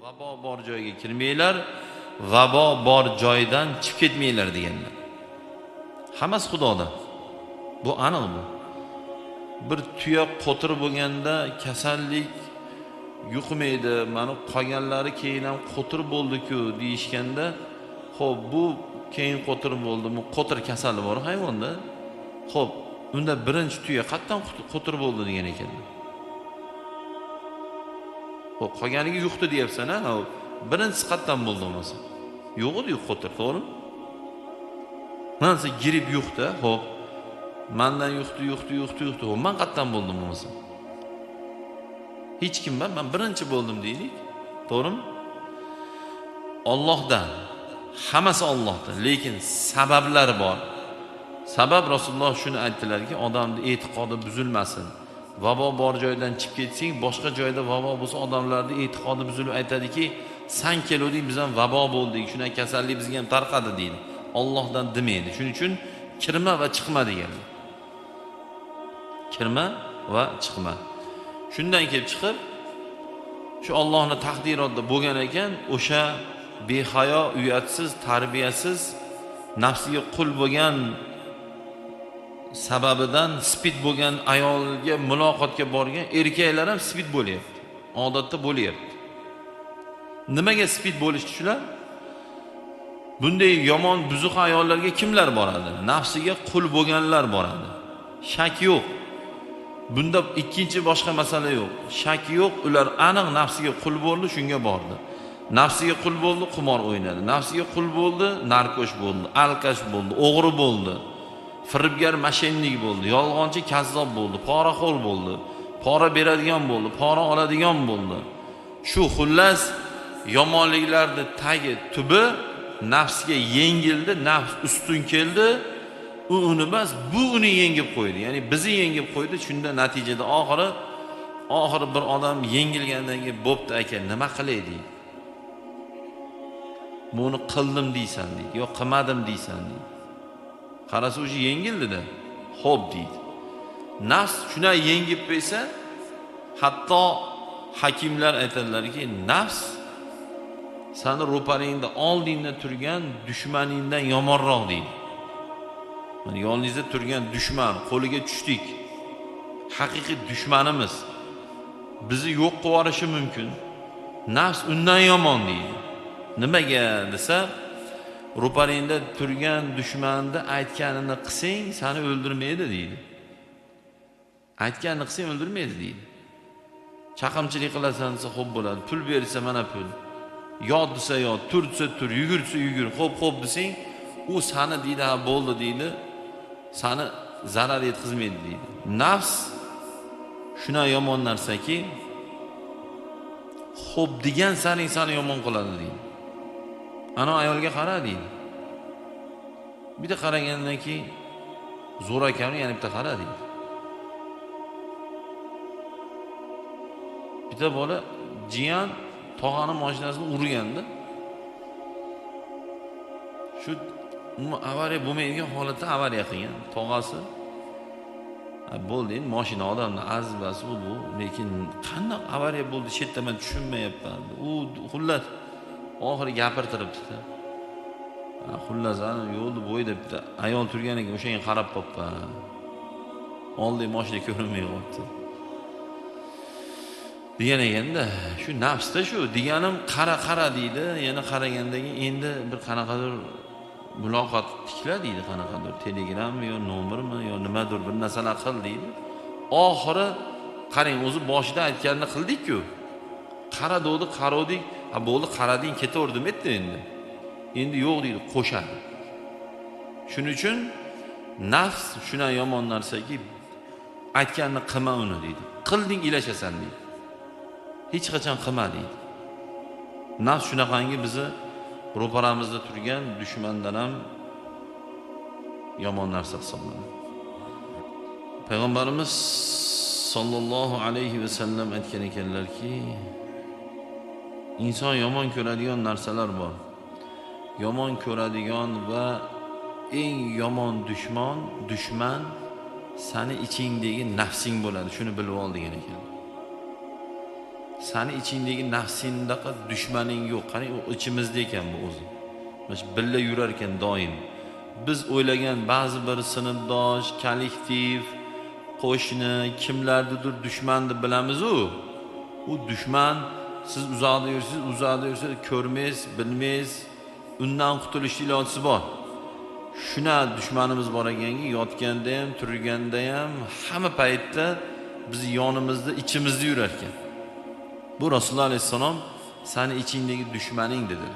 Vabo bor joyga kirmanglar, vabo bor joydan chiqib ketmanglar deganlar. Hammasi Xudodan. Bu aniq bu. Bir tuya qo'tir bo'lganda kasallik yuqmaydi, mana qolganlari keyin ham qo'tir bo'ldi-ku deyishganda, xo'p, bu keyin qo'tir bo'ldi, bu qo'tir kasali bor hayvonda. Xo'p, unda birinchi tuya qatdan qo'tir bo'ldi degan ekan. Xo'p, qolganiga yuqdi deyapsan, ha? Birinchisi qatdan bo'ldi bo'lmasa. Yo'q edi, qo'tir, to'g'rimi? Mana gripp yuqdi, xo'p. Mandan yuqdi, yuqdi, yuqdi, yuqdi. Xo'p, men qatdan bo'ldim bo'lmasa. Hech kim ben birinchi bo'ldim deylik. To'g'rimi? Allohdan. Hammasi Allohdan, lekin sabablar bor. Sabab Rasululloh shuni aytdilarki, odamning e'tiqodi buzilmasin. Vabo bor joydan chiqib ketsang, boshqa joyda vabo bo'lsa, odamlarning e'tiqodi buzilib aytadiki, san keluvding, biz ham vabo bo'ldik, shunday kasallik bizga ham tarqadi deydi. Allohdan demaydi. Shuning uchun kirma va chiqma degan. Kirma va chiqma. Shundan kelib chiqib, shu Allohning taqdirotida bo'lgan ekan, o'sha behayo, uyatsiz, tarbiyasiz, nafsiga qul bo'lgan sababidan spid bo'lgan ayolga muloqotga borgan erkaklar ham spid bo'lyapti. Odatda bo'lyapti. Nimaga spid bo'lishdi shular? Bunday yomon buzuq ayollarga kimlar boradi? Nafsiga qul bo'lganlar boradi. Shak yo'q. Bunda ikkinchi boshqa masala yo'q. Shak yo'q, ular aniq nafsiga qul bo'ldi, shunga bordi. Nafsiga qul bo'ldi, qumor o'ynadi. Nafsiga qul bo'ldi, narkosh bo'ldi, alkash bo'ldi, o'g'ri bo'ldi. Firibgar, mashennik bo'ldi, yolg'onchi, kazzob bo'ldi, poraxo'r bo'ldi, pora beradigan bo'ldi, pora oladigan bo'ldi. Shu xullas yomonliklarni tagi tubi nafsga yengildi, nafs ustun keldi. U uni emas, bu uni yengib qo'ydi. Ya'ni bizni yengib qo'ydi. Shunda natijada oxiri bir odam yengilgandan keyin bo'pti aka, nima qilay deydi. Buni qildim deysan deydi, yo qilmadim deysan deydi. Qarasa o'sha yengildi-da. Xo'p deydi. Nafs shunday yengib qo'ysa, hatto hakimlar aytadilarki, nafs seni ro'paringda oldingda turgan dushmaningdan yomonroq deydi. Mana yoningizda turgan dushman, qo'liga tushdik. Haqiqiy dushmanimiz bizni yo'q qilib yuborishi mumkin. Nafs undan yomon deydi. Nimaga desa, ro'paringda turgan dushmanni aytganini qilsang, seni o'ldirmaydi deydi. Aytganini qilsang o'ldirmaydi deydi. Chaqimchilik qilasan desa xo'p bo'ladi, pul bersa mana pul. Yot desa yot, tur desa tur, yugur desa yugur, xo'p xo'p desang, u seni deydi, ha bo'ldi deydi. Seni zarar yetkazmaydi deydi. Nafs shunday yomon narsaki, xo'p degan saring seni yomon qiladi deydi. Ana ayolga qara deydi. Bitta qaragandan keyin zo'r ekanmi, yana bitta qara deydi. Bitta bola jiyan tog'ani mashinasini urganda, shu umuman avariya bo'lmaydigan holatda avariya qilgan tog'asi. Bo'ldi endi mashina odamni azbasi u bu, lekin qanday avariya bo'ldi shu yerda men tushunmayapman. U xullas oxiri gapirtiribdi. Xullas ana yo'lni bo'yida bitta ayol turgan ekan, o'shanga qarab qolibman. Oldin mashina ko'rinmay qolibdi. Degan ekanda, shu nafsda shu deganim qara qara deydi, yana qaragandan keyin endi bir qanaqadir muloqot tikla deydi, qanaqadir telegrammi yo nomermi yo nimadir bir narsalar qil deydi. Oxiri qarang, o'zi boshida aytganini qildik-ku. Qara dedi, qarovdik, ha bo'ldi, qarading, ketaverdim etdi endi. Endi yo'q deydi, qo'shadi. Shuning uchun nafs shunday yomon narsaki, aytganini qilma uni deydi. Qilding ilashasan deydi. Hech qachon qilma deydi. Nafs shunaqangi bizni ro'paramizda turgan dushmandan ham yomon narsa hisoblanadi. Payg'ambarimiz sollallohu alayhi va sallam aytgan ekanlarki, inson yomon ko'radigan narsalar bor. Yomon ko'radigan va eng yomon dushman sani ichingdagi nafsing bo'ladi. Shuni bilib ol degan ekan. Sani ichingdagi nafsingdaqa dushmaning yo'q. Qani u ichimizda ekan bu o'zi. Mana shu billa yurar ekan doim. Biz o'ylagan ba'zi bir sinfdosh, kollektiv, qo'shni, kimlarnidir dushman deb bilamiz u. U dushman, siz uzoqda yursiz, uzoqda yursa ko'rmaysiz, bilmaysiz, undan qutulish ilojisi bor. Shuna dushmanimiz bor ekanki, yotganda ham, turganda ham, hamma paytda bizni yonimizda, ichimizda yurar ekan. Bu Rasululloh alayhissalom sani ichingdagi dushmaning dedi.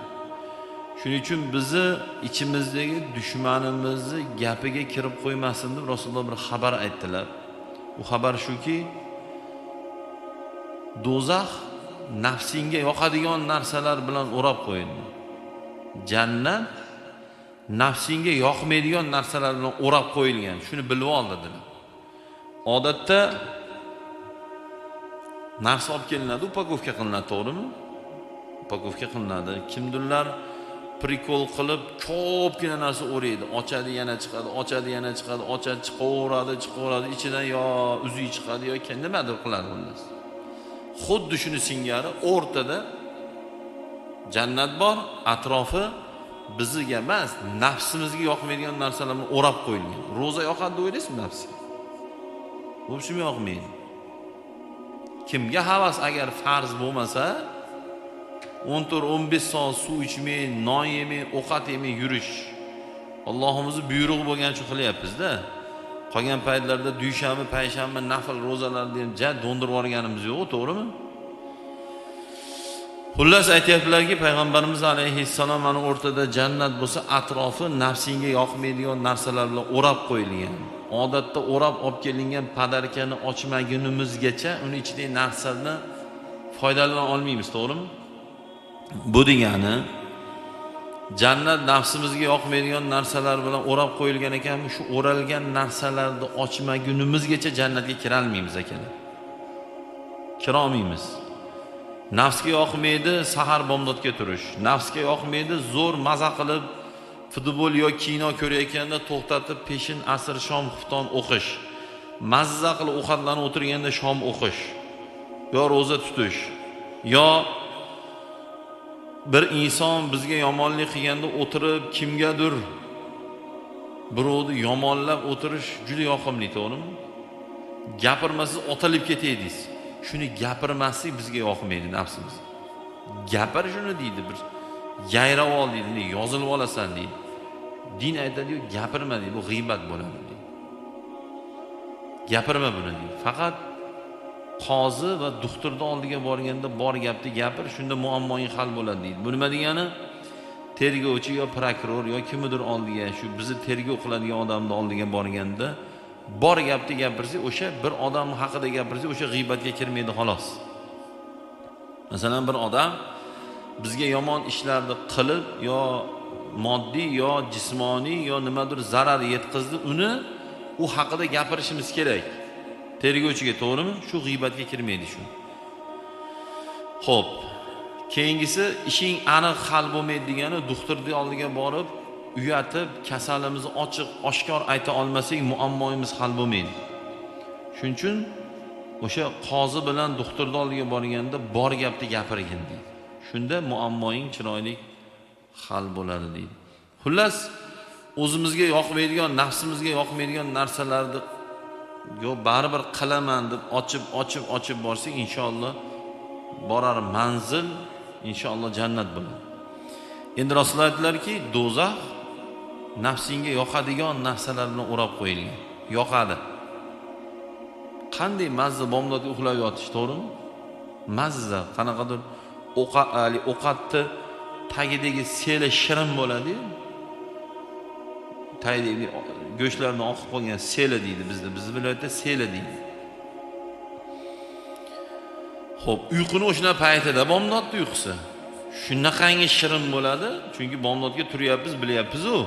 Shuning uchun bizni ichimizdagi dushmanimizni gapiga kirib qo'ymasin deb Rasululloh bir xabar aytdilar. U xabar shuki, do'zax nafsingga yoqadigan narsalar bilan o'rab qo'yildi. Jannat nafsingga yoqmaydigan narsalar bilan o'rab qo'yilgan. Shuni bilib ol dedilar. Odatda narsa olib kelinadi, upakovka qilinadi, to'g'rimi? Upakovka qilinadi. Kimdirlar prikol qilib ko'pgina narsa o'raydi, ochadi yana chiqadi, ochadi yana chiqadi, ochadi chiqaveradi, chiqaveradi, ichidan yo uzuk chiqadi yo nimadir qiladi xullas. Xuddi shuni singari o'rtada jannat bor, atrofi bizga emas, nafsimizga yoqmaydigan narsalar bilan o'rab qo'yilgan. Ro'za yoqadi deb o'ylaysizmi nafsga? Вообще yoqmaydi. Kimga havas agar farz bo'lmasa, 14-15 soat suv ichmay, non yemay, ovqat yemay yurish Allohimizning buyrug'i bo'lgani uchun qilyapmiz-da. Qolgan paytlarda dushanba, payshanba nafl ro'zalarni ham ja do'ndirib yuborganimiz yo'q, to'g'rimi? Xullas aytyaptilarki, payg'ambarimiz alayhissalom mana o'rtada jannat bo'lsa, atrofi nafsingga yoqmaydigan narsalar bilan o'rab qo'yilgan. Odatda o'rab olib kelingan podarkani ochmagunimizgacha uni ichidagi narsani foydalana olmaymiz, to'g'rimi? Bu degani jannat nafsimizga yoqmaydigan narsalar bilan o'rab qo'yilgan ekan, shu o'ralgan narsalarni ochmagunimizgacha jannatga kira olmaymiz ekan. Kira olmaymiz. Nafsga yoqmaydi sahar bomdodga turish. Nafsga yoqmaydi zo'r maza qilib futbol yo kino ko'rayotganda to'xtatib peshin, asr, shom, xufton o'qish. Mazza qilib ovqatlanib o'tirganda shom o'qish. Yo ro'za tutish. Yo bir inson bizga yomonlik qilganda o'tirib kimgadir birovni yomonlab o'tirish juda yoqimli, to'g'rimi? Gapirmasangiz otilib ketay deysiz. Shuni gapirmaslik bizga yoqmaydi nafsimiz. Gapir shuni deydi, bir yayrab ol deydi, yozilib olasan deydi. Din aytadi-yu, gapirma deydi, bu g'iybat bo'ladi deydi. Gapirma buni deydi. Faqat qozi va doktorning oldiga borganda bor gapni gapir, shunda muammoing hal bo'ladi deydi. Bu nima degani? Tergovchi yo prokuror yo kimnidir oldiga, shu bizni tergov qiladigan odamning oldiga borganda bor gapni gapirsak, o'sha bir odam haqida gapirsak, o'sha g'iybatga kirmaydi xolos. Masalan, bir odam bizga yomon ishlarni qilib, yo moddiy yo jismoniy yo nimadir zarar yetkazdi, uni u haqida gapirishimiz kerak tergovchiga, to'g'rimi? Shu g'iybatga kirmaydi shu. Xo'p, keyingisi ishing aniq hal bo'lmaydi degani, doktorning oldiga borib uyatib kasalimizni ochiq oshkor ayta olmasak muammoimiz hal bo'lmaydi. Shuning uchun o'sha qozi bilan doktorning oldiga borganda bor gapni gapirgin deydi. Shunda muammoing chiroyli hal bo'ladi deydi. Xullas, o'zimizga yoqmaydigan, nafsimizga yoqmaydigan narsalarni yo baribir qilaman deb ochib ochib ochib borsak, inshaalloh borar manzil inshaalloh jannat bo'ladi. Endi Rasululloh aytdilarki, do'zax nafsingga yoqadigan narsalar bilan o'rab qo'yilgan. Yoqadi. Qanday mazza bomdodga uxlab yotish, to'g'rimi? Mazza, qanaqadir ovqatni tagidagi seli shirin bo'ladi-yu. Tagidagi go'shtlarni oqib qolgan seli deydi bizda. Bizni viloyatda seli deydi. Xo'p, uyquni o'shana paytida bomdodni uyqusi shunaqangi shirin bo'ladi, chunki bomdodga turyapmiz, bilyapmiz-u.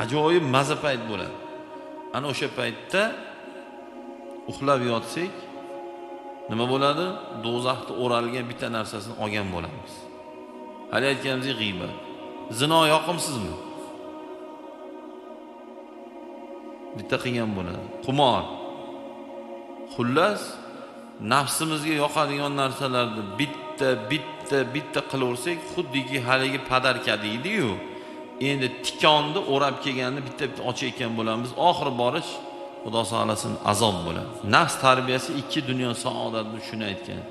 Ajoyib maza payt bo'ladi. Ana o'sha paytda uxlab yotsak, nima bo'ladi? Do'zaxda o'ralgan bitta narsasini olgan bo'lamiz. Hali aytganimizdek g'iybat. Zino yoqimsizmi? Bitta qilgan bo'ladi. Qumor. Xullas, Nafsimizga yoqadigan narsalarni bitta bitta bitta qilaversak, xuddiki haligi padarka deydi-yu, endi tikonni o'rab kelganini bitta bitta ochayotgan bo'lamiz. Oxiri borish Xudo saqlasin azob bo'ladi. Nafs tarbiyasi ikki dunyo saodatini shuni aytgan.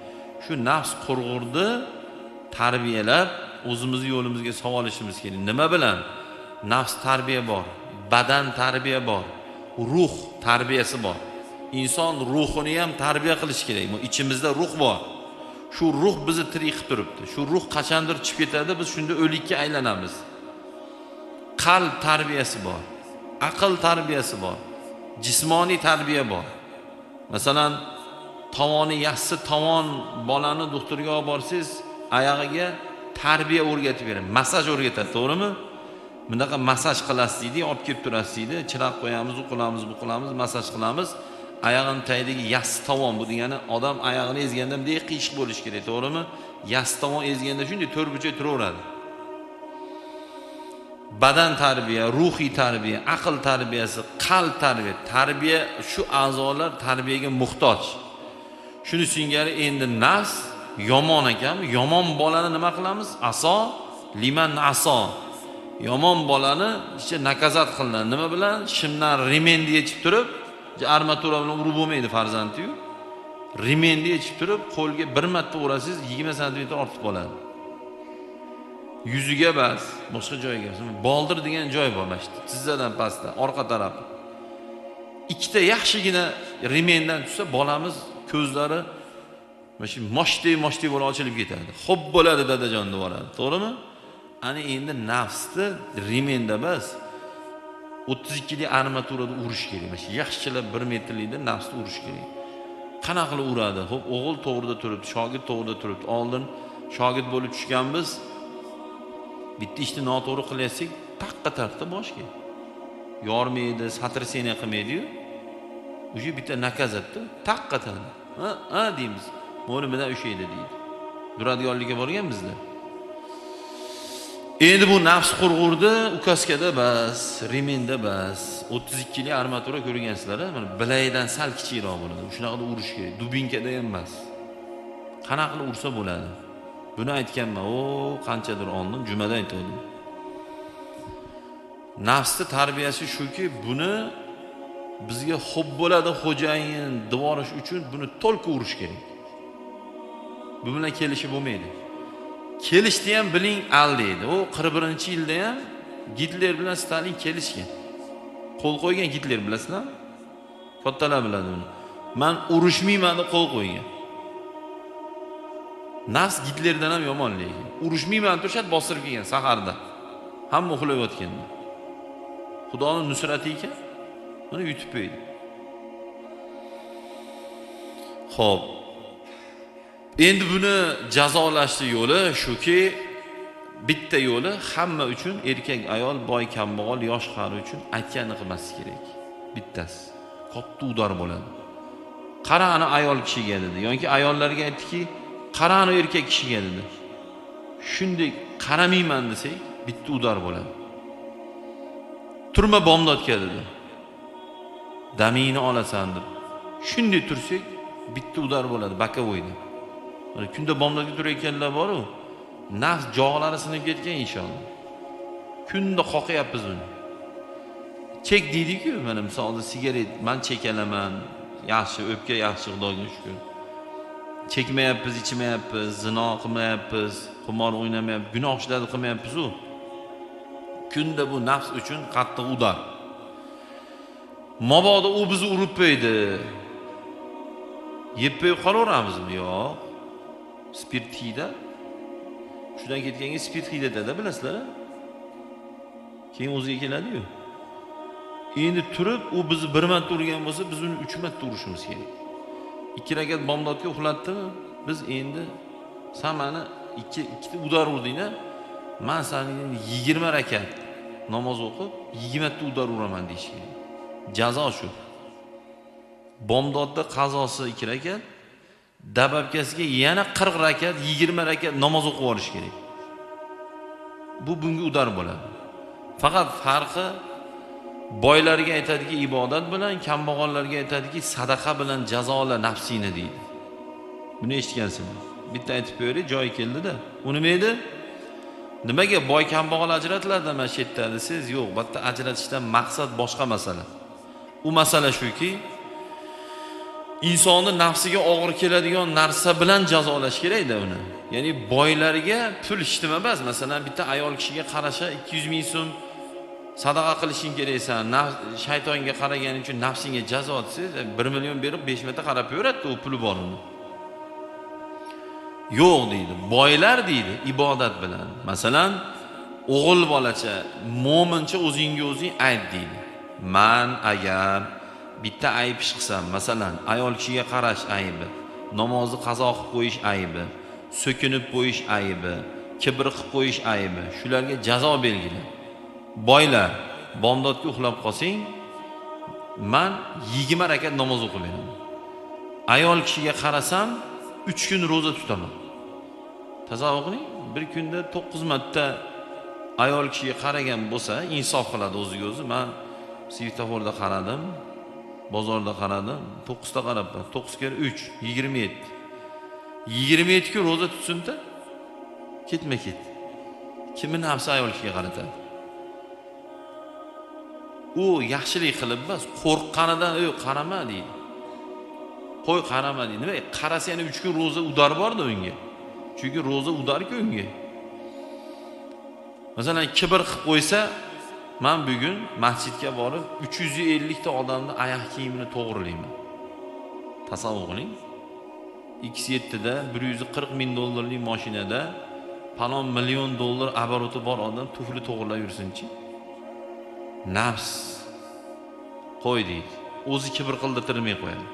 Shu nafs qurg'urni tarbiyalab o'zimizni yo'limizga solishimiz kerak. Nima bilan? Nafs tarbiya bor, badan tarbiya bor, ruh tarbiyasi bor. Inson ruhini ham tarbiya qilish kerak. Bu ichimizda ruh bor. Shu ruh bizni tirik qilib turibdi. Shu ruh qachondir chiqib ketadi, biz shunda o'likka aylanamiz. Qalb tarbiyasi bor, aql tarbiyasi bor, jismoniy tarbiya bor. Masalan, tovoni yassi tovon bolani doktorga olib borsangiz, oyog'iga tarbiya o'rgatib beradi, massaj o'rgatadi, to'g'rimi? Bunaqa massaj qilasiz deydi, olib kelib turasiz deydi, chiroq qo'yamiz, u qilamiz, bu qilamiz, massaj qilamiz. Oyog'ini tagidagi yassi tovon, bu degani odam oyog'ini ezganda bunday qiyshiq bo'lishi kerak, to'g'rimi? Yassi tovon ezganda shunday to'rtburchak turaveradi. Badan tarbiya, ruhiy tarbiya, aql tarbiyasi, qalb tarbiya, tarbiya, shu a'zolar tarbiyaga muhtoj. Shuni singari endi nafs yomon ekan, yomon bolani nima qilamiz? Aso liman aso. Yomon bolani icha nakazat qilinadi. Nima bilan? Shimdan remenni yechib turib, armatura bilan urib bo'lmaydi farzandni-yu. Remenni yechib turib, qo'lga bir marta urasangiz 20 santimetr ortib qoladi. Yuziga bas, boshqa joyga. Boldir degan joy bor, mana shu tizzadan pastda, orqa tarafi. Ikkita yaxshigina remendan tushsa, bolamiz ko'zlari mana shu moshdek moshdek bo'lib ochilib ketadi. Xo'p bo'ladi dadajon deb yuboradi, to'g'rimi? Ana endi nafsni remenda bas 32lik armaturada urish kerak. Mana shu yaxshilab 1 metrlikda nafsni urish kerak. Qanaqa qilib uradi? Xo'p, o'g'il to'g'rida turibdi, shogird to'g'rida turibdi. Oldin shogird bo'lib tushganmiz. Bitta ishni noto'g'ri qilyapsak, taqqa tartdi boshga. Yormaydi, satraseniya qilmaydi-yu. O'sha bitta nakazatda taqqa tartdi. Ha, ha deymiz. Mo'limidan ushaydi deydi. Duradgorlikka borgan bizda. Endi bu nafs qurg'urdi, ukaskada bas, remenda bas. 32lik armatura ko'rgansizlar, mana bilaydan sal kichikroq bo'ladi. Shunaqada urish kerak. Dubinkada ham emas. Qanaqa qilib ursa bo'ladi? Buni aytganman, o qanchadir oldin jumada aytgandim. Nafsni tarbiyasi shuki, buni bizga xo'p bo'ladi xo'jayin devorish uchun buni to'lka urish kerak. Bu bilan kelishib bo'lmaydi. Kelishdi ham biling aldaydi. U 41-yilda ham Gitler bilan Stalin kelishgan. Qo'l qo'ygan Gitler, bilasizlarmi? Kattalar biladi uni. Men urushmayman deb qo'l qo'ygan. Nafs Gitlerdan ham yomon lekin. Urushmayman turishadi, bostirib kelgan saharda. Hamma uxlayotganda. Xudoning nusrati ekan, mana yutib qo'ydi. Xo'p. Endi buni jazolashni yo'li shuki, bitta yo'li hamma uchun, erkak, ayol, boy, kambag'al, yosh, qari uchun aytganini qilmaslik kerak. Bittasi. Katta udar bo'ladi. Qara ana ayol kishiga dedi, yoki ayollarga aytdiki, qara ana erkak kishiga dedi. Shunday qaramayman desak, bitta udar bo'ladi. Turma bomdodga dedi. Damingni olasan deb. Shunday tursak, bitta udar bo'ladi, bakovoyda. Mana kunda bomdodga turayotganlar bor-u, nafs jog'lari sinib ketgan inshaalloh. Kunda qoqyapmiz uni. Chek deydi-ku, mana misolda sigaret, men chekalaman, yaxshi, o'pka yaxshi, Xudoga shukr. Chekmayapmiz, ichmayapmiz, zino qilmayapmiz, qimor o'ynamayapmiz, gunoh ishlarni qilmayapmiz-u. Kunda bu nafs uchun qattiq udar. Mabodo u bizni urib qo'ydi. Yeb qo'yib qolaveramizmi? Yo'q. Spirt hiyda. Shundan ketganga spirt hiydatadi, bilasizlar-a? Keyin o'ziga keladi-yu. Endi turib u bizni bir marta urgan bo'lsa, biz uni 3 marta urishimiz kerak. 2 rakat bomdodga uxlatdimi? Biz endi sen meni ikkita udar urding-a? Men seni 20 rakat namoz o'qib, 20 ta udar uraman deyish kerak. Jazo shu. Bomdodda qazosi 2 rakat, dababkasiga yana 40 rakat, 20 rakat namoz o'qib yuborish kerak. Bu bunga udar bo'ladi. Faqat farqi boylarga aytadiki ibodat bilan, kambag'allarga aytadiki sadaqa bilan jazola nafsingni deydi. Buni eshitgansizlar. Bitta aytib qo'yay, joyi keldi-da. U nima edi? Nimaga boy kambag'al ajratiladi mana shu yerda desangiz, yo'q, bu yerda ajratishdan maqsad boshqa masala. U masala shuki, insonni nafsiga og'ir keladigan narsa bilan jazolash kerakda uni. Ya'ni boylarga pul hech nima emas. Masalan, bitta ayol kishiga qarasha 200 ming so'm sadaqa qilishing keraksan, shaytonga qaraganing uchun nafsingga jazo desangiz, 1 million berib 5 marta qarab beradi, u puli bor uni. Yo'q deydi. Boylar deydi ibodat bilan. Masalan, o'g'il bolacha mo'mincha o'zingga o'zing ayt deydi. Man agar bitta ayb ish qilsam, masalan, ayol kishiga qarash aybi, namozni qazo qilib qo'yish aybi, so'kinib qo'yish aybi, kibr qilib qo'yish aybi, shularga jazo belgila. Boylar, bomdodga uxlab qolsang, man 20 rakat namoz o'qib beraman. Ayol kishiga qarasam, 3 kun ro'za tutaman. Tasavvur qiling, bir kunda 9 marta ayol kishiga qaragan bo'lsa, insof qiladi o'ziga o'zi. Men svetoforda qaradim, bozorda qaradim, 9 ta qarabman. 9 kere 3, 27. 27 kun ro'za tutsin-da, ketma-ket. Kimni nafsi ayol kishiga qaratadi? U yaxshilik qilib emas, qo'rqqanidan, "Ey, qarama" deydi. Qo'y, qarama deydi. Nima? Qarasa yana 3 kun ro'za udar bordi unga. Chunki ro'za udar-ku unga. Masalan, kibr qilib qo'ysa, men bugun masjidga borib 350 ta odamni oyoq kiyimini to'g'rilayman. Tasavvur qiling. X7 da 140 ming dollarlik mashinada falon million dollar abaroti bor odam tufli to'g'rilab yursinchi. Nafs qo'y deydi. O'zi kibr qildirtirmay qo'yadi.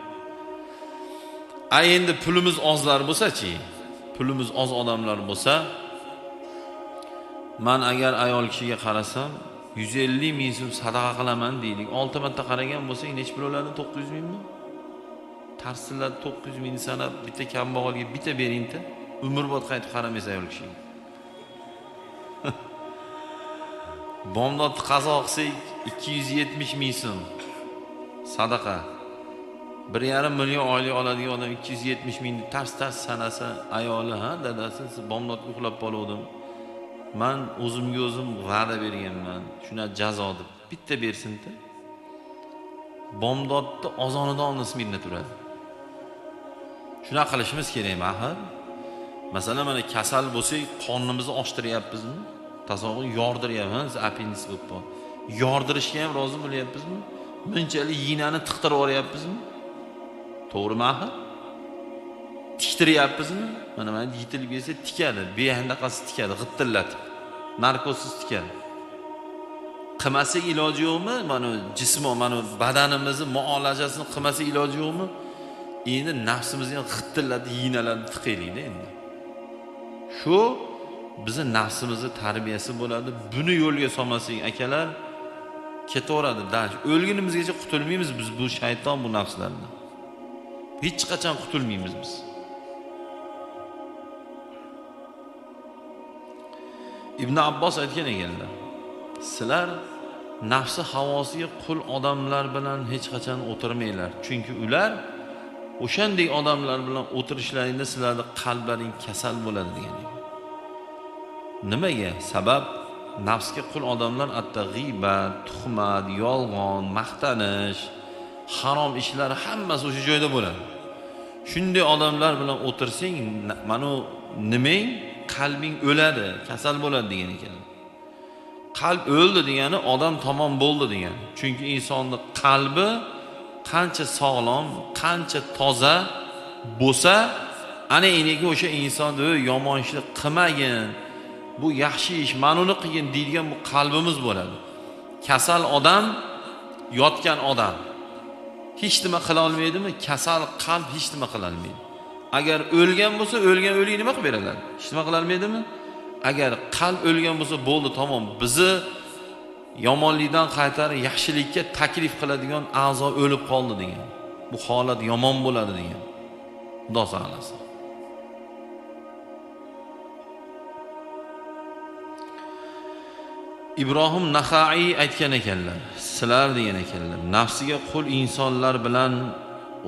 A endi pulimiz ozlar bo'lsa-chi, pulimiz oz odamlar bo'lsa, men agar ayol kishiga qarasam 150 ming so'm sadaqa qilaman deylik. 6 marta qaragan bo'lsang necha pul bo'ladi? 900 mingmi? Tarsillab 900 mingni sanab bitta kambag'alga bitta bering-da, umrbod qaytib qaramaysiz ayol kishiga. Bomdodni qazo qilsak 270 ming so'm sadaqa. 1,5 million oylik oladigan odam 270 mingni tars-tars sanasa, ayoli, ha, dadasi, siz bomdodga uxlab qoluvdim. Men o'zimga o'zim va'da berganman, shuna jazo deb bitta bersin-da. Bomdodni ozonidan oldin smirna turadi. Shunaqa qilishimiz kerakmi axir? Masalan, mana kasal bo'lsak, qonimizni ochtiryapmizmi? Tasavvur yordiryapmiz, appendis bo'lib qoldi. Yordirishga ham rozi bo'lyapmizmi? Bunchalik yinani tiqtirib yuboryapmizmi? To'g'rimi axir? Tiktiryapmizmi? Mana yetilib kelsa tikadi, behandaqasi tikadi, g'ittillatib. Narkozsiz tikadi. Qilmasak iloji yo'qmi? Mana jismo, mana badanimizni muolajasini qilmasak iloji yo'qmi? Endi nafsimizni ham g'ittillatib, yinalarni tiqaylik-da endi. Shu bizni nafsimizni tarbiyasi bo'ladi. Buni yo'lga solmasak akalar, ketaveradi. O'lgunimizgacha qutulmaymiz biz bu shayton, bu nafslardan. Hech qachon qutulmaymiz biz. Ibn Abbos aytgan ekanlar, sizlar nafsi havosiga qul odamlar bilan hech qachon o'tirmanglar. Chunki ular o'shanday odamlar bilan o'tirishlaringda sizlarning qalblaring kasal bo'ladi degan ekan. Nimaga? Sabab nafsga qul odamlar atta g'iybat, tuhmat, yolg'on, maqtanish, harom ishlar hammasi o'sha joyda bo'ladi. Shunday odamlar bilan o'tirsang, mana nimang, qalbing o'ladi, kasal bo'ladi degan ekan. Qalb o'ldi degani odam tamom bo'ldi degani. Chunki insonning qalbi qancha sog'lom, qancha toza bo'lsa, ana endi o'sha inson yomon ishni qilmagin, bu yaxshi ish, mana uni qilgin deydigan bu qalbimiz bo'ladi. Kasal odam, yotgan odam hech nima qila olmaydimi? Kasal qalb hech nima qila olmaydi. Agar o'lgan bo'lsa, o'lgan o'lik nima qilib beradi? Hech nima qila olmaydimi? Agar qalb o'lgan bo'lsa, bo'ldi, tamom. Bizni yomonlikdan qaytarib yaxshilikka taklif qiladigan a'zo o'lib qoldi degan. Bu holat yomon bo'ladi degan. Xudo saqlasin. Ibrohim Naxaiy aytgan ekanlar, sizlar degan ekanlar, nafsiga qul insonlar bilan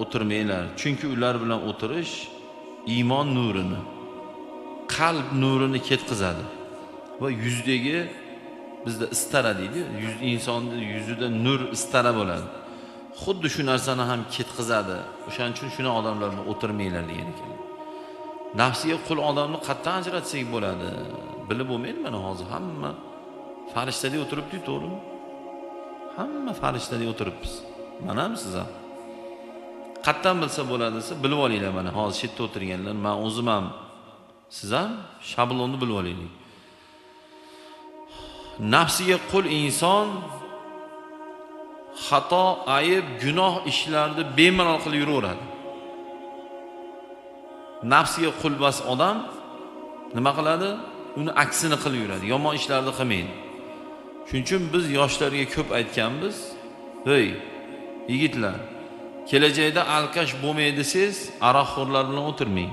o'tirmanglar, chunki ular bilan o'tirish Iymon nurini, qalb nurini ketqizadi. Va yuzdagi bizda istara deydi, yuz insonning yuzida nur istara bo'ladi. Xuddi shu narsani ham ketqizadi. O'shaning uchun shuni odamlar bilan o'tirmanglar degan ekan. Nafsiga qul odamni qatdan ajratsak bo'ladi. Bilib bo'lmaydi mana hozir hamma farishtadek o'tiribdi, to'g'rimi? Hamma farishtadek o'tiribmiz. Mana ham siz ham. Qatdan bilsa bo'ladi desa, bilib olinglar mana hozir shu yerda o'tirganlar, men o'zim ham, siz ham shablonni bilib olaylik. Nafsiga qul inson xato, ayib, gunoh ishlarni bemalol qilib yuraveradi. Nafsiga qulbas odam nima qiladi? Uni aksini qilib yuradi, yomon ishlarni qilmaydi. Shuning uchun biz yoshlarga ko'p aytganmiz: "Hey, yigitlar, kelajakda alkash bo'lmay desangiz, aroqxo'rlar bilan o'tirmang.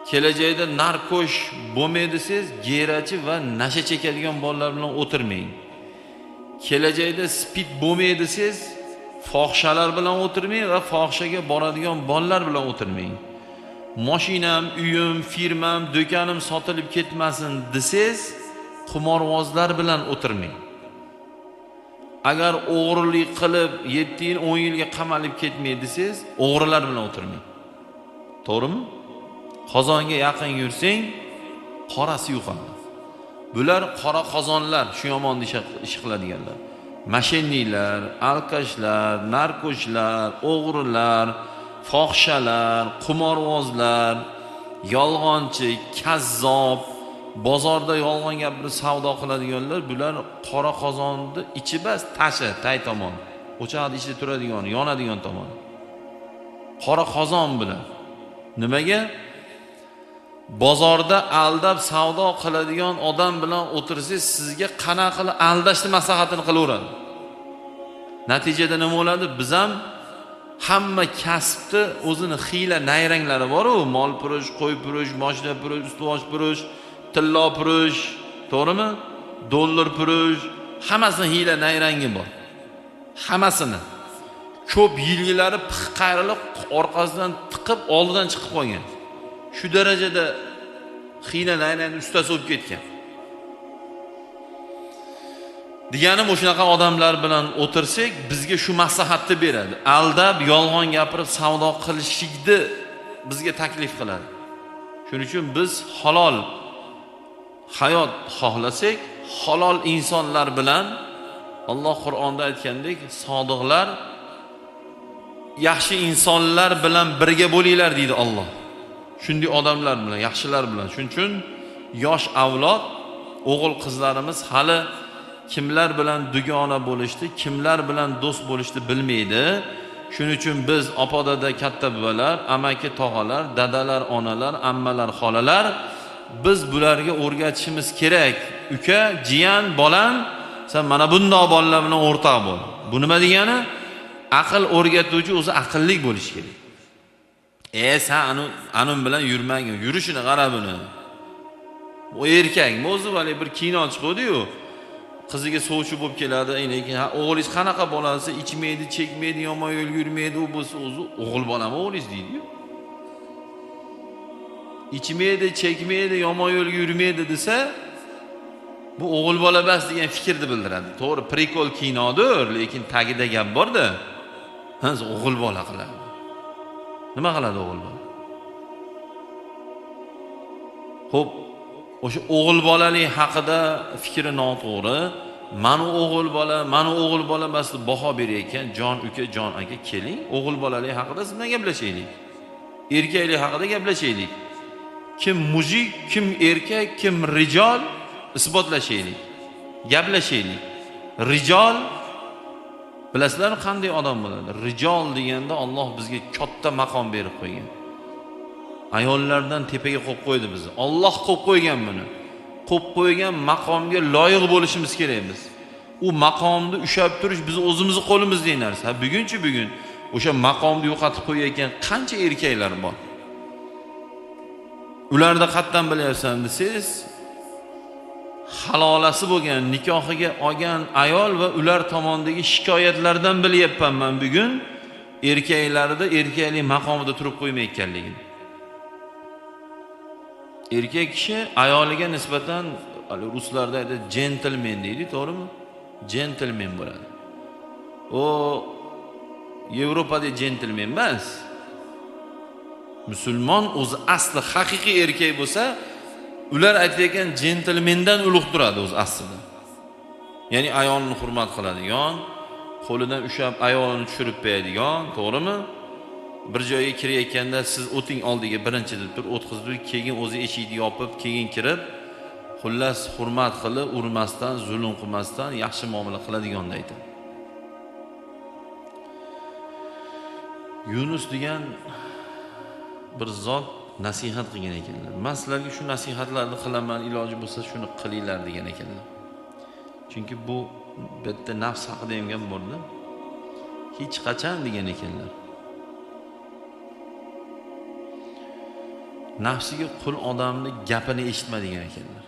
Kelajakda narkosh bo'lmay desangiz, gerachi va nasha chekadigan bolalar bilan o'tirmang. Kelajakda spid bo'lmay desangiz, fohishalar bilan o'tirmang va fohishaga boradigan bolalar bilan o'tirmang. Mashinam, uyim, firmam, do'konim sotilib ketmasin desangiz, qimorvozlar bilan o'tirmang. Agar o'g'irlik qilib 7 yil, 10 yilga qamalib ketmay desangiz, o'g'rilar bilan o'tirmang." To'g'rimi? Qozonga yaqin yursang, qorasi yo'qoladi. Bular qora qozonlar, shu yomon ish qiladiganlar. Mashinnilar, alkashlar, narkoshlar, o'g'rilar, fohishalar, qimorvozlar, yolg'onchi, kazzob, bozorda yolg'on gapirib savdo qiladiganlar, bular qora qozonni ichi bas, tashi, tay tomon. O'choqni ichida turadigan, yonadigan tomon. Qora qozon bular. Nimaga? Bozorda aldab savdo qiladigan odam bilan o'tirsangiz, sizga qanaqa qilib aldashni maslahatini qilaveradi. Natijada nima bo'ladi? Biz ham hamma kasbni o'zini xiyla nayranglari bor-u, mol purush, qo'y purush, mashina purush, ustuvosh purush, tillo purush, to'g'rimi? Dollar purush, hammasini xiyla nayrangi bor. Hammasini. Ko'p yilgilari pix qayrilib orqasidan tiqib oldidan chiqib qolgan. Shu darajada xiyla nayrangni ustasi bo'lib ketgan. Deganim, o'shunaqa odamlar bilan o'tirsak, bizga shu maslahatni beradi. Aldab, yolg'on gapirib savdo qilishlikni bizga taklif qiladi. Shuning uchun biz halol hayot xohlasak, halol insonlar bilan, Alloh Qur'onda aytgandek, sodiqlar, yaxshi insonlar bilan birga bo'linglar deydi Alloh. Shunday odamlar bilan, yaxshilar bilan. Shuning uchun yosh avlod, o'g'il qizlarimiz hali kimlar bilan dugona bo'lishdi, kimlar bilan do'st bo'lishdi bilmaydi. Shuning uchun biz opa-dada, katta buvalar, amaki tog'alar, dadalar, onalar, ammalar, xolalar, biz bularga o'rgatishimiz kerak. Uka, jiyan, bolam, sen mana bundoq bolalar bilan o'rtoq bo'l. Bu nima degani? Aql o'rgatuvchi o'zi aqlli bo'lishi kerak. Sen anun bilan yurmagin, yurishini qara buni. U erkakmi o'zi? Hali bir kino chiqadi-yu. Qiziga sovchi bo'lib keladi, lekin ha, o'g'lingiz qanaqa bolasi, ichmaydi, chekmaydi, yomon yo'lga yurmaydi, u bo'lsa o'zi o'g'il bolami o'g'lingiz deydi-yu. Ichmaydi, chekmaydi, yomon yo'lga yurmaydi desa, bu o'g'il bola bas degan fikrni bildiradi. To'g'ri, prikol kinodir, lekin tagida gap bor-da. Ha, o'g'il bola qiladi. Nima qiladi o'g'il bola? Xo'p, o'sha o'g'il bolalik haqida fikri noto'g'ri. Mani o'g'il bola, mani o'g'il bola emas deb baho berayotgan jon uka, jon aka, keling, o'g'il bolalik haqida siz bilan gaplashaylik. Erkaklik haqida gaplashaylik. Kim mujik, kim erkak, kim rijol isbotlashaylik. Gaplashaylik. Rijol bilasizlarmi qanday odam bo'ladi? Rijol deganda Alloh bizga katta maqom berib qo'ygan. Ayollardan tepaga qo'yib qo'ydi bizni. Alloh qo'yib qo'ygan buni. Qo'yib qo'ygan maqomga loyiq bo'lishimiz kerak biz. U maqomni ushlab turish biz o'zimizni qo'limizdagi narsa. Bugunchi bugun o'sha maqomni yo'qotib qo'yayotgan qancha erkaklar bor. Ularni qatdan bilyapsan desangiz, halolasi bo'lgan, nikohiga olgan ayol va ular tomondagi shikoyatlardan bilyapman men bugun erkaklarda erkaklik maqomida turib qo'ymayotganligini. Erkak kishi ayoliga nisbatan ruslarda aytadi jentelmen deydi, to'g'rimi? Jentelmen bo'ladi. O Yevropada jentelmen emas. Musulmon o'zi asli haqiqiy erkak bo'lsa, ular aytayotgan jentelmendan ulug' turadi o'zi aslida. Ya'ni ayolini hurmat qiladigan, qo'lidan ushlab ayolini tushirib qo'yadigan, to'g'rimi? Bir joyga kirayotganda siz o'ting oldiga birinchi deb turib o'tkazib, keyin o'zi eshikni yopib, keyin kirib, xullas hurmat qilib, urmasdan, zulm qilmasdan yaxshi muomala qiladigan aytadi. Yunus degan bir zot nasihat qilgan ekanlar. Men sizlarga shu nasihatlarni qilaman, iloji bo'lsa shuni qilinglar degan ekanlar. Chunki bu bitta nafs haqida ham gap bordi. Hech qachon degan ekanlar. Nafsiga qul odamni gapini eshitma degan ekanlar.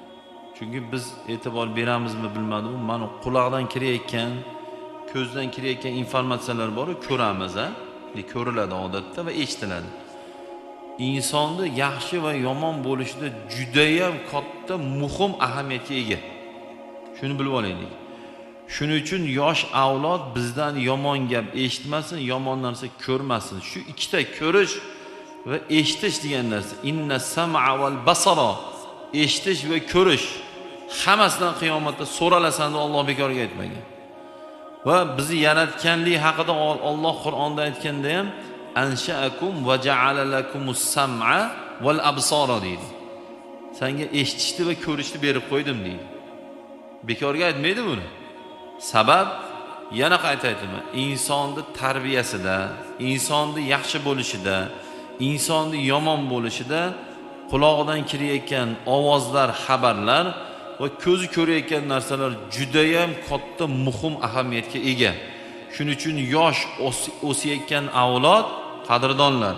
Chunki biz e'tibor beramizmi bilmadim, mana quloqdan kirayotgan, ko'zdan kirayotgan informatsiyalar bor, ko'ramiz, ha? Ko'riladi odatda va eshitiladi. Insonni yaxshi va yomon bo'lishida juda ham katta muhim ahamiyatga ega. Shuni bilib olaylik. Shuning uchun yosh avlod bizdan yomon gap eshitmasin, yomon narsa ko'rmasin. Shu ikkita ko'rish va eshitish degan narsa, inna sam'a val basara, eshitish va ko'rish hammasidan qiyomatda so'ralasan deb Alloh bekorga aytmagan. Va bizni yaratganlik haqida Alloh Qur'onda aytganda ham ansha'akum va ja'ala lakumus sam'a val absara deydi. Senga eshitishni va ko'rishni berib qo'ydim deydi. Bekorga aytmaydi buni. Sabab yana qayta aytaman, insonni tarbiyasida, insonni yaxshi bo'lishida, insonni yomon bo'lishida qulog'idan kirayotgan ovozlar, xabarlar va ko'zi ko'rayotgan narsalar juda ham katta muhim ahamiyatga ega. Shuning uchun yosh o'sayotgan avlod, qadrdonlar,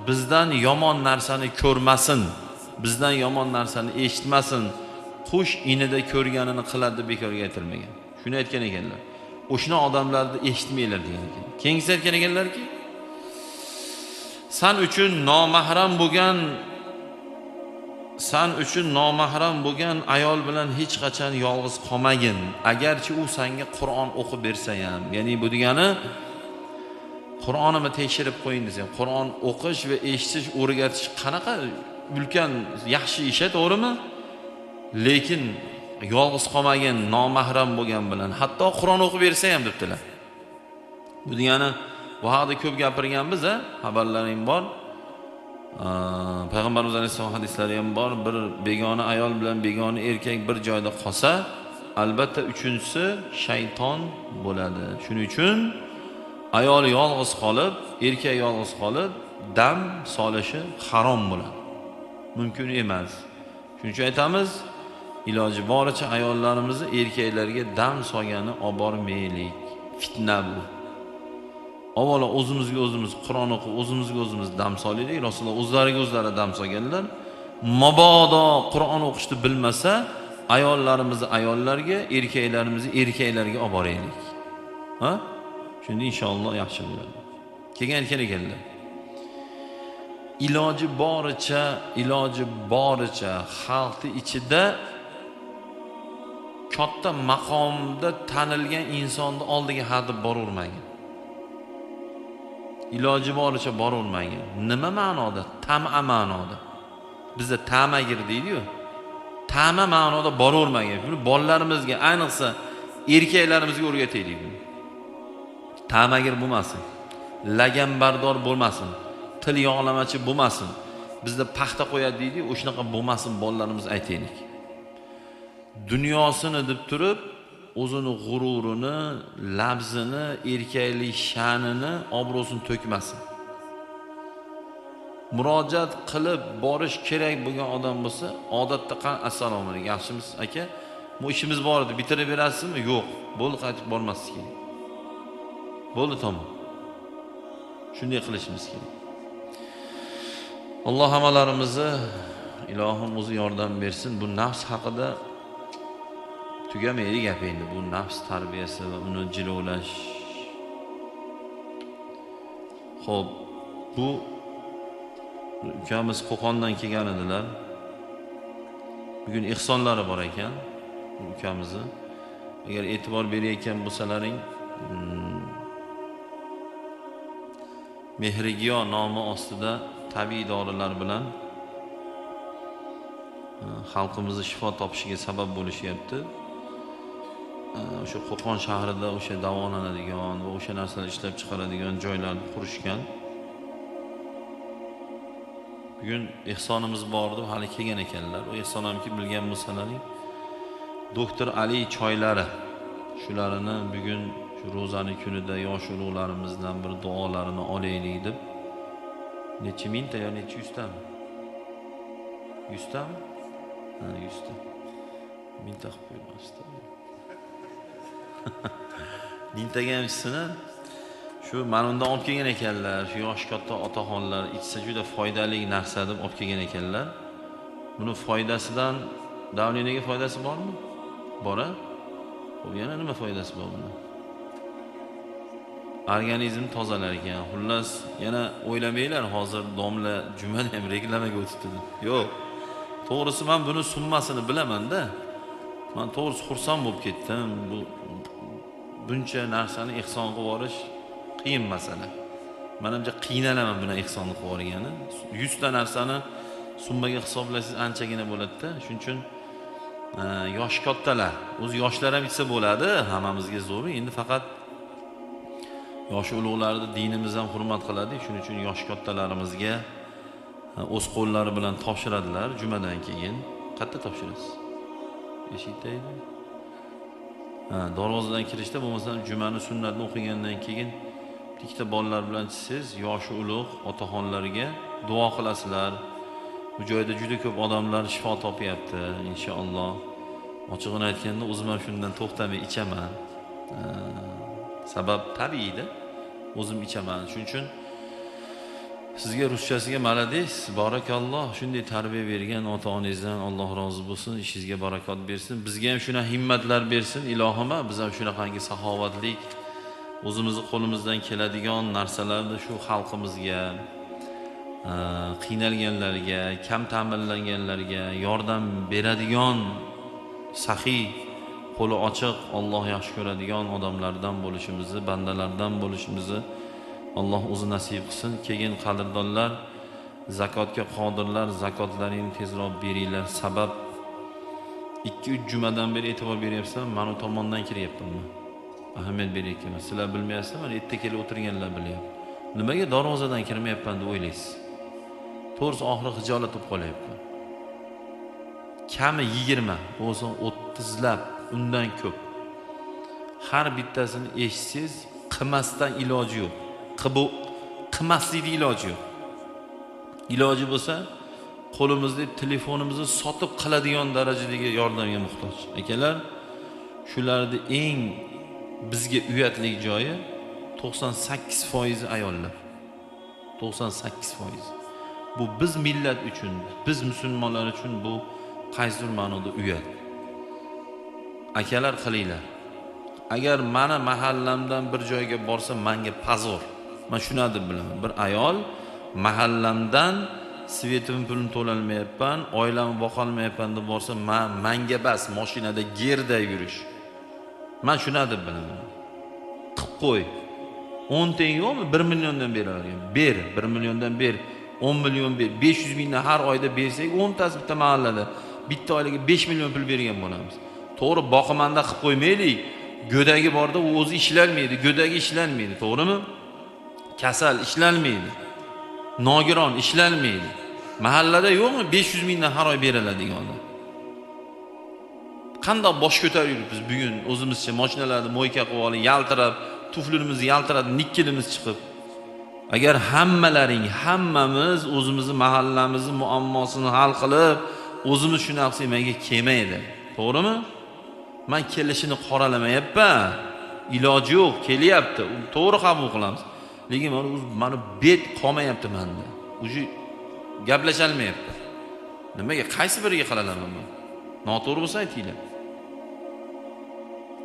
bizdan yomon narsani ko'rmasin, bizdan yomon narsani eshitmasin. Qush inida ko'rganini qiladi deb bekorga aytilmagan. Shuni aytgan ekanlar. O'shna odamlarni eshitmanglar degan ekan. Keyingisi aytgan ekanlarki, san uchun nomahram bo'lgan ayol bilan hech qachon yolg'iz qolmagin, agarchi u senga Qur'on o'qib bersa ham. Ya'ni bu degani Qur'onimni tekshirib qo'ying desam, Qur'on o'qish va eshitish, o'rgatish qanaqa ulkan yaxshi ish, to'g'rimi? Lekin yolg'iz qolmagin nomahram bo'lgan bilan, hatto Qur'on o'qib bersa ham debdilar. Bu degani bu haqida ko'p gapirganmiz, ha, xabarlaring bor. Payg'ambarimiz alayhissalom hadislari ham bor. Bir begona ayol bilan begona erkak bir joyda qolsa, albatta uchinchisi shayton bo'ladi. Shuning uchun ayol yolg'iz qolib, erkak yolg'iz qolib dam solishi harom bo'ladi. Mumkin emas. Shuning uchun aytamiz, iloji boricha ayollarimizni erkaklarga dam solgani olib bormaylik. Fitna bu. Avvalo o'zimizga o'zimiz Qur'on o'qib, o'zimizga o'zimiz dam solaylik. Rasululloh o'zlariga o'zlari dam solganlar. Mabodo Qur'on o'qishni bilmasa, ayollarimizni ayollarga, erkaklarimizni erkaklarga olib boraylik. Ha? Shunda inshaalloh yaxshi bo'ladi. Keyin aytgan ekanlar, iloji boricha xalqni ichida katta maqomda tanilgan insonni oldiga hadeb boravermagin. Iloji boricha boravermagin. Nima ma'noda? Tam'a ma'noda. Bizda ta'magir deydi-yu. Ta'ma ma'noda boravermagin. Buni bolalarimizga, ayniqsa erkaklarimizga o'rgataylik buni. Ta'magir bo'lmasin, laganbardor bo'lmasin, til yog'lamachi bo'lmasin. Bizda paxta qo'yadi deydi-yu, o'shanaqa bo'lmasin bolalarimiz aytaylik. Dunyosini deb turib o'zini g'ururini, labzini, erkaklik sha'nini, obro'sini to'kmasin. Murojaat qilib borish kerak bo'lgan odam bo'lsa, odatda assalomu alaykum, yaxshimisiz aka? Bu ishimiz bor edi, bitirib berasizmi? Yo'q. Bo'ldi, qaytib bormaslik kerak. Bo'ldi, tamom. Shunday qilishimiz kerak. Alloh hammalarimizni ilohim o'zi yordam bersin. Bu nafs haqida tugamaydi gap endi. Bu nafs tarbiyasi va uni jilovlash. Xo'p, bu ukamiz Qo'qondan kelgan edilar. Bugun ehsonlari bor ekan ukamizni. Agar e'tibor berayotgan bo'lsalaring, Mehrigiyo nomi ostida tabiiy dorilar bilan xalqimizni shifo topishiga sabab bo'lishyapti. O'sha Qo'qon shahrida o'sha davolanadigan va o'sha narsalar ishlab chiqaradigan joylarni qurishgan. Bugun ehsonimiz bor deb hali kelgan ekanlar. U ehson hamki bilgan bo'lsalaring, Doktor Ali choylari, shularini bugun shu ro'zani kunida yosh ulug'larimizdan bir duolarini olaylik deb necha mingta yo necha yuztami? Yuztami? Ha, yuzta. Mingta qilib qo'ymasdi. Mingtaga ham ichsin. Shu mana undan olib kelgan ekanlar, shu yosh katta otaxonlar ichsa juda foydali narsa deb olib kelgan ekanlar. Buni foydasidan davleniyaga foydasi bormi? Bor-a? Xo'p, yana nima foydasi bor buni? Organizm tozalar ekan. Xullas, yana o'ylamanglar hozir domla jumada ham reklamaga o'tibdi deb. Yo'q. To'g'risi men buni summasini bilaman-da. Men to'g'risi xursand bo'lib ketdim. Bu buncha narsani ehson qilib yuborish qiyin masala. Menimcha qiynalaman buni ehsonni qilib yuborgani. 100 ta narsani summaga hisoblasangiz anchagina bo'ladi-da. Shuning uchun yosh kattalar, o'zi yoshlar ham ichsa bo'ladi, hammamizga zo'r. Endi faqat yosh ulug'larni dinimiz ham hurmat qiladi. Shuning uchun yosh kattalarimizga o'z qo'llari bilan topshiradilar jumadan keyin. Qayerda topshirasiz? Eshikdaydi. Ha, darvozadan kirishda bo'lmasam jumani sunnatni o'qigandan keyin ikkita bolalar bilan chiqsangiz, yoshi ulug' otaxonlarga duo qilasizlar. Bu joyda juda ko'p odamlar shifo topyapti inshaalloh. Ochig'ini aytganda o'zim ham shundan to'xtamay ichaman. Sabab tabiiyda, o'zim ichaman. Shuning uchun sizga ruschasiga malades, barakalloh, shunday tarbiya bergan ota-onangizdan Alloh rozi bo'lsin, ishingizga barakot bersin. Bizga ham shunaqa himmatlar bersin, ilohim, biz ham shunaqangi saxovatlik, o'zimizni qo'limizdan keladigan narsalarni shu xalqimizga, qiynalganlarga, kam ta'minlanganlarga yordam beradigan saxiy, qo'li ochiq, Alloh yaxshi ko'radigan odamlardan bo'lishimizni, bandalardan bo'lishimizni Alloh o'zi nasib qilsin. Keyin qadrdonlar, zakotga qodirlar, zakotlaringni tezroq beringlar. Sabab 2-3 jumadan beri e'tibor beryapsan, mana u tomondan kiryapman. Ahamiyat beryapman. Sizlar bilmayapsizlar, mana erta kelib o'tirganlar bilyapti. Nimaga darvozadan kirmayapman deb o'ylaysiz? To'g'risi oxiri xijolat bo'lib qolyapman. Kami 20, bo'lsa 30lab, undan ko'p. Har bittasini eshitsangiz, qilmasdan iloji yo'q. Qilmaslikni iloji yo'q. Iloji bo'lsa, qo'limizda telefonimizni sotib qiladigan darajadagi yordamga muhtoj. Akalar, shularni eng bizga uyatli joyi 98% ayollar. 98%. Bu biz millat uchun, biz musulmonlar uchun bu qaysidir ma'noda uyat. Akalar qilinglar. Agar meni mahallamdan bir joyga borsa, menga pazor. Men shuni deb bilaman. Bir ayol mahallamdan svetim pulini to'lolmayapman, oilamni boqolmayapman deb borsa, menga bas, mashinada gerda yurish. Men shuni deb bilaman. Qilib qo'y. 10 teng yo'qmi? 1 milliondan beravergan. Ber, 1 milliondan ber, 10 million ber, 500 mingdan har oyda bersak, 10 tasi bitta mahallada bitta oilaga 5 million pul bergan bo'lamiz. To'g'ri, boqimanda qilib qo'ymaylik. Go'dagi borda u o'zi ishlanmaydi, go'dagi ishlanmaydi, to'g'rimi? Kasal ishlanmaydi. Nogiron ishlanmaydi. Mahallada yo'qmi 500 mingdan har oy beriladigan odam? Qandoq bosh ko'tarib yuribmiz bugun o'zimizcha mashinalarni moyka qilib olib, yaltirab, tuflimiz yaltiradi, nikkelimiz chiqib. Agar hammalaring, hammamiz o'zimizni mahallamizni muammosini hal qilib, o'zimiz shuni qilsak, menga kelmaydi. To'g'rimi? Men kelishini qoralamayapman. Iloji yo'q, kelyapti. To'g'ri qabul qilamiz. Lekin mana bet qolmayapti menda. Уже gaplasha olmayapti. Nimaga, qaysi biriga qilalaman men? Noto'g'ri bo'lsa aytinglar.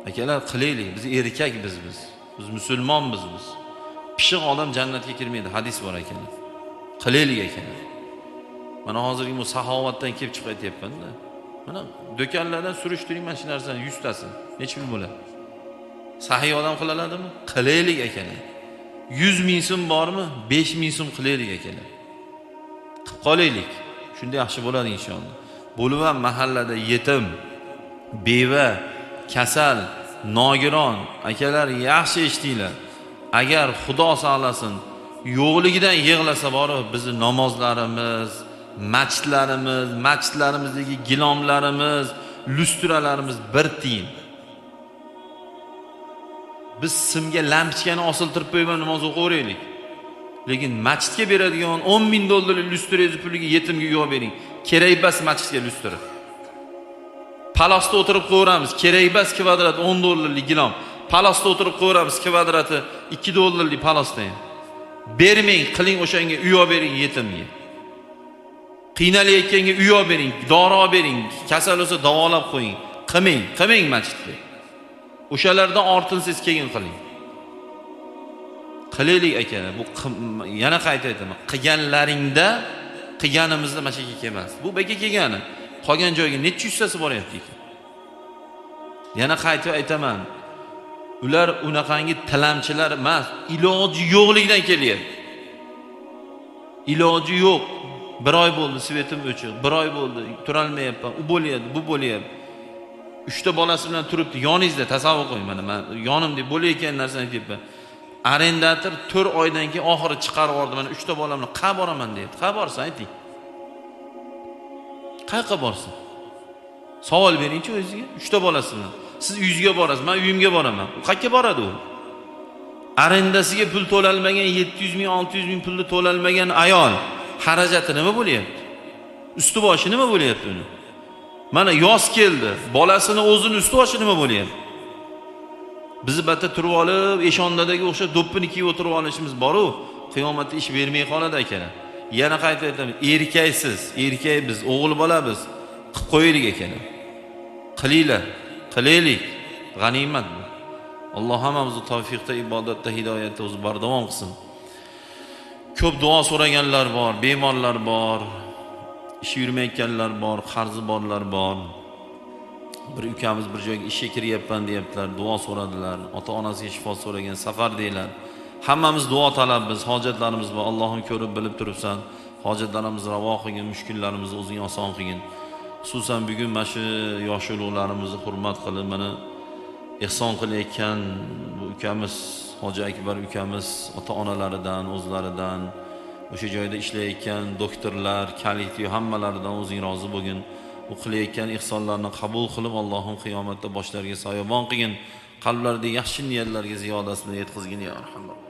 Akalar, qilaylik. Biz erkak biz. Biz musulmonmiz biz. Pishiq odam jannatga kirmaydi, hadis bor akalar. Qilaylik akalar. Mana hozirgi bu saxovatdan kelib chiqib aytyapman-da. Mana do'konlardan surishtiring mana shu narsani 100 tasi. Necha pul bo'ladi? Sahiy odam qila oladimi? Qilaylik akalar. 100 ming so'm bormi? 5 ming so'm qilaylik akalar. Qilib qolaylik. Shunda yaxshi bo'ladi inshaalloh. Bo'lib ham mahallada yetim, beva, kasal, nogiron akalar yaxshi eshitinglar. Agar Xudo saqlasin, yo'qligidan yig'lasa borib bizni namozlarimiz, masjidlarimiz, masjidlarimizdagi gilomlarimiz, lustralarimiz bir tiyin. Biz simga lampochkani osiltirib qo'yib namoz o'qiveraylik. Lekin masjidga beradigan 10 ming dollarlik lustrangizni puliga yetimga uy olib bering. Kerak emas masjidga lustra. Palosda o'tirib qo'yamiz, kerak emas kvadrat 10 dollarlik gilom. Palosda o'tirib qo'yamiz kvadrati 2 dollarlik palosda ham. Bermang, qiling o'shanga uy olib bering yetimga. Qiynalayotganga uy olib bering, dori olib bering, kasal bo'lsa davolab qo'ying. Qilmang, qilmang masjidga. O'shalardan ortinsiz keyin qiling. Qilaylik akalar, bu yana qayta aytaman, qilganlaringda qilganimizda mana shu yerga kelmas. Bu beka kelgani, qolgan joyga necha yuztasi boryapti ekan. Yana qayta aytaman. Ular unaqangi tilamchilar emas, iloji yo'qlikdan kelyapti. Iloji yo'q. Bir oy bo'ldi свет im o'chiq, bir oy bo'ldi turolmayapman, u bo'lyapti, bu bo'lyapti. 3 ta bolasi bilan turibdi yoningizda, tasavvur qiling mana men yonimda bo'layotgan narsani aytyapman. Арендатор 4 oydan keyin oxiri chiqarib yubordi, mana 3 ta bolamni qayerga boraman deyapti. Qayerga borsin ayting? Qayerga borsin? Savol beringchi o'zingizga. 3 ta bolasi bilan. Siz uyingizga borasiz, men uyimga boraman. U qayerga boradi u? Arendasiga pul to'lalmagan 700 ming, 600 ming pulni to'lalmagan ayol xarajati nima bo'lyapti? Usti boshi nima bo'lyapti uni? Mana yoz keldi, bolasini o'zini usti boshi nima bo'lyapti? Bizni bitta turib olib, eshondadagi o'xshab do'ppini kiyib o'tirib olishimiz bor-u, qiyomatda ish bermay qoladi akalar. Yana qayta aytaman, erkaksiz, erkak biz, o'g'il bolamiz, qilib qo'yaylik akalar. Qilinglar, qilaylik. G'animat bu. Alloh hammamizni tavfiqda, ibodatda, hidoyatda o'zi bardavom qilsin. Ko'p duo so'raganlar bor, bemorlar bor, ishi yurmayotganlar bor, qarzi borlar bor. Bir ukamiz bir joyga ishga kiryapman deyaptilar, duo so'radilar, ota-onasiga shifo so'ragan, safar deylar. Hammamiz duo talabmiz, hojatlarimiz bor. Allohim ko'rib bilib turibsan. Hojatlarimizni ravo qilgin, mushkullarimizni o'zing oson qilgin. Xususan bugun mana shu yosh ulug'larimizni hurmat qilib, mana ehson qilayotgan bu ukamiz Hoji Akbar ukamiz ota-onalaridan, o'zlaridan, o'sha joyda ishlayotgan doktorlar, kollektiv hammalaridan o'zing rozi bo'lgin. U qilayotgan ihsonlarni qabul qilib, Allohim qiyomatda boshlariga soyabon qilgin. Qalblarida yaxshi niyatlarga ziyodasini yetkazgin ya arhamar.